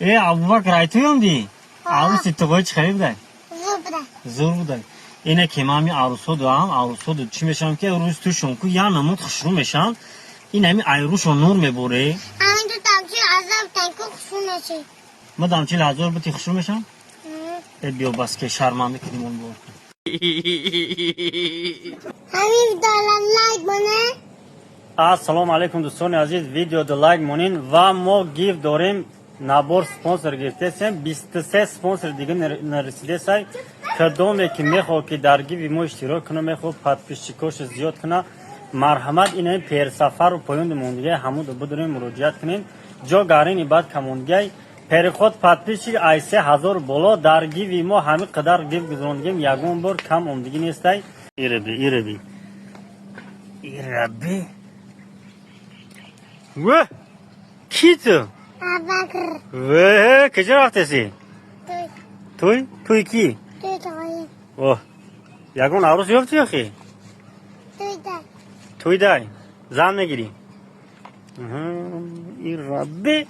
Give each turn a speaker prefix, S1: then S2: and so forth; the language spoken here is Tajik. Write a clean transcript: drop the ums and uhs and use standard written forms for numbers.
S1: Э, Абубакр, ай туй омдӣ? Арӯси туғои чӣ хеле будай?
S2: Зур буда.
S1: Зур будай. Ине ки ман ҳами арӯсҳо дуам, арӯсҳо ду чӣ мешавам, ки рӯз тушон ку як намуд хушрӯ мешаванд. Ин ҳами айрӯшон нур мебуре.
S2: Ҳамин ту тамчил азоб танку хушрӯ мешӣ.
S1: Ма дам 40 000 бути, хушрӯ мешавам? Э, биё, бас ки шарманда кардим он бор.
S2: Ҳамин видеола лайк моне.
S1: Ассалому алайкум, дӯстони азиз. Видеода лайк монин ва мо гив дорем, набор спонсор гирифтесем, 23 спонсор дига нарасидесай. Кадоме ки мехоҳ ки дар гиви мо иштирок куна, мехоҳ подписчикоша зиёд куна, марҳамат, ина персафару поёнди мондигай, ҳамудо бидурем, муроҷиат кунем. Ҷо гарини баъд камондигай, переход подписчик ай 3000 боло. Дар гиви мо ҳамин қадар гив гузарондигем, ягон бор кам омдигӣ нестай. Ираби, ираби, ираби. Ве, ки ту?
S2: Абакр.
S1: Ве, куҷо рафтеси?
S2: Туй.
S1: Туй? Туй ки?
S2: Туй тоғои.
S1: Оҳ, ягон арӯс ёфтӣ охи?
S2: Туй дай.
S1: Туй дай зан мегирӣ? Ираби.